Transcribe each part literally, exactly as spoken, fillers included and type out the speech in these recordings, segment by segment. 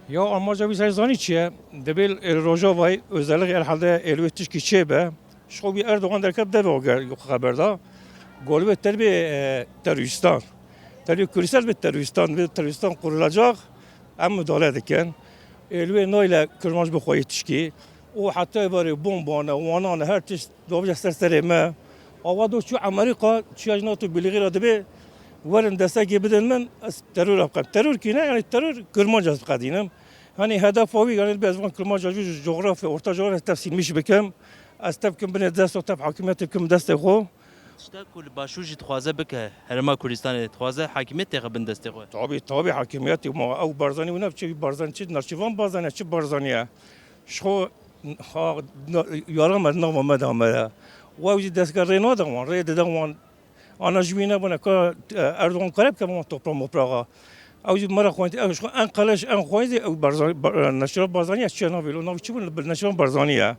Ya amaca wî ser zanî çi ye? Dibê li Rojavayê özellikle herhalde êlwê tişkî çêbe. Ji xwe wî Erdogan derket devê xwe ger-, xeber da. Got li wê terbê, e, terorîstan. Terbê Kurdistan bi terorîstan, bi terorîstan kurulacak. Em müdahale dikin. Êlwê nayle Kurmanc bi xwe yê tişkî. Û heta êvarê bombane, wanane, her tişt Dawija ser serê me. Awa do çû Amerîka, çûya ji NATO Birlîxê re dibê, werin destekê bidin min, ez terora biqem. Teror kî ne, yani teror Kirmanc ez biqedînim. Hani hedefa wî, yani dibê ez van Kirmanca jû ji coğrafya, orta coğrafya tev sînmiş bikim. Ez tev kim binê dest û tev hakimiyetê kim destê xwe. Tişta ku li Başûr jî dixwaze bike, Herêma Kurdistanê dixwaze hakimiyet têxe bin destê xwe. Tabii, tabii hakimiyetê ma ew Barzanî û ne çi Barzanî, çi Navçîvan Barzanî, çi Barzanî ye. Ji xwe ha, na, yara me nava me da me re. Wa wî destgel rê nade wan, rê dide wan. Ana ji wî nebûne ka, e, Erdogan kare bike wan topra mopraxa. Ew jî me re xwendî, ew ji xwe en qeleş, en xwendî, ew Barzanî, Ba-, e, Neçîrvan Barzanî ye, çi navê lo, navê çi bû, Neçîrvan Barzanî ye.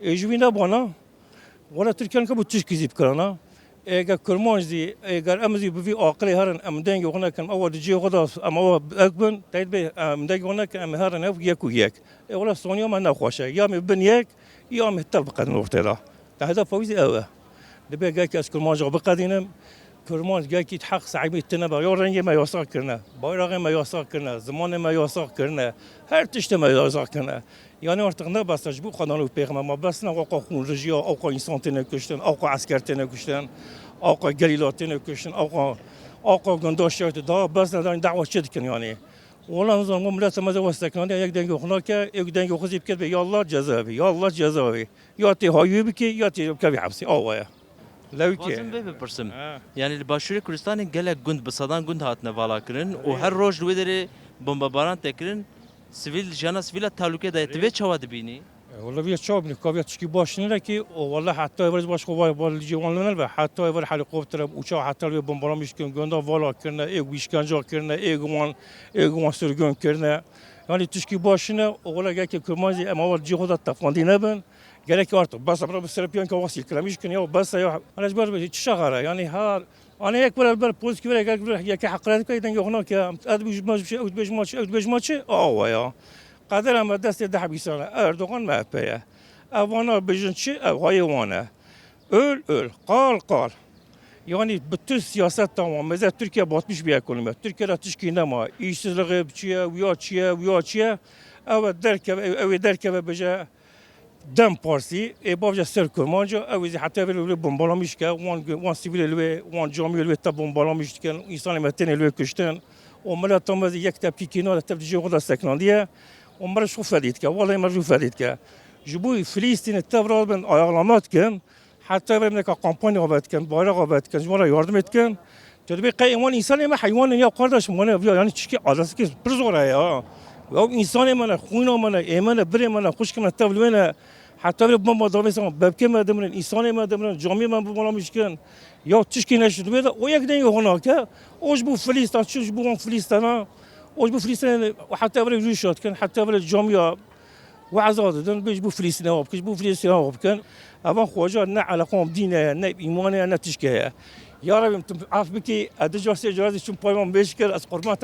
Ê ji wî nebûna. Wele Tirkiye nika bû tişkî zî bikirana. Êger Kurmanc zî, êger em zî bi vî aqilê herin, em dengê xwe nekin, ewa di cihê xwe de em ewa ek bin, teyt bê, em dengê xwe nekin, em herin ev yek û yek. Ê wele soniya me nexweş e. Ya em ê bin yek, ya em ê tev biqedin ortê de. Te hedefa wî zî ew e. Dibê gelkî ez Kurmanca biqedînim. Kurmanc gelkî heq sahibî tine be. Ya rengê me yasax kirine, bayraxê me yasax kirine, zimanê me yasax kirine, her tiştê me yasax kirine. Yani artık ne bes e, ji bo Xwedan û Pêxember me bes ne, awqa xûnrijiya, awqa însan têne kuştin, awqa esker têne kuştin, awqa gerîla têne kuştin, awqa, awqa gunda şehîd daha bes ne, yani dawa çi dikin yani. Wala nizanim, mileta me de westeknane, yek dengê xwe nake, yek dengê xwe zî bike be, ya Allah ceza be, ya Allah ceza be. Ya tê hayî bike, ya tê kevî hepsê, awa ye. Lewkê. Dixwazim vê bipirsim. Ha. Yani li Başûrê Kurdistanê gelek gund, bi sedan gund hatine vala kirin û her roj li wê derê bombebaran tê kirin. Sivîl, jiyana sivîl a tehlûkê de ye. Tu vê çawa dibînî? E, wala vê çawa bînî? Kaviya tişkî baş nîne ki, o wala heta êvarê baş xwe vay, vay li cê wan li nebe. Heta êvarê helîkopter, uçax heta li wê bombebaran mişkin, gunda vala kirine, ê wî îşkenca kirine, ê wan, ê wan sirgûn kirine. Yani tişkî baş nîne, o wala gelkê Kurmanc zî em awa li cê xwe de tefandî nebin. Gerek artık bes e, bira bi serpiyan ke wasîl kilemîş kin ya bes e ya. Hani ji ber çi şexere yani ha. Hani yek were ber polis ki were gerek bir yeke hakaret ke denge xuna ke. Ev dibêj ma çi, ew dibêj ma çi, ew dibêj ma çi? Awa ya. Qedera me destê deh bîsane. Erdogan M H P ye. Ev vana bêjin çi? Ev hayê wan e. Öl, öl. Qal, qal. Yani bütün siyaset tamam. Mesela Türkiye batmış bir ekonomi. Türkiye'de tişkî nema. İşsizliği çiye, uya çiye, uya çiye. Ev derkeve, ev, ev derkeve bêje. Dem Parsî, ê bavca ser Kurmanca, ew ê zî heta vê li wê bombalamîş ke, wan, wan sivîlê li wê, wan camiyê li wê te bombalamîş dikin, însanê me tên ê li wê kuştin. Û mileta me zî yek tepkî kîna de tev dijê xwe de seknandiye. Û me re ji xwe fedî dike, welê me ji xwe fedî dike. Ji bo Filîstînê tev rabin, ayaqlama dikin, heta vê neka kampanya ave dikin, bayraq ave dikin, ji wan re yardimê dikin. Tu dibê qey wan însanê me heywan in ya kardeşim, wan ya, yani çikî adresi ki pir zor e ya. Ya însanê me ne, xwîna me ne, ê me ne, birê me ne, xwişkê me tev li wê ne. Heta vê bomba davê sana, bebkê me dimirin, însanê me dimirin, camiyê me bombalamîş kin. Ya tişkî neşt li wê de, o yek dengê xwe nake. O ji bo Filîstan, çi ji bo wan Filîstana, o ji bo Filîstan, heta vê rûşa dikin, heta vê camiya Weza didin, bê ji bo Filîstînê wa bikin, ji bo Filîstînê wa bikin. Evan xweca ne eleqa bi dînê ye, ne îmanê ye, ne tişkê ye. Ya Rebî, tu af bikî, ez du car sê car ez çûm payvan bêş kir, ez qurban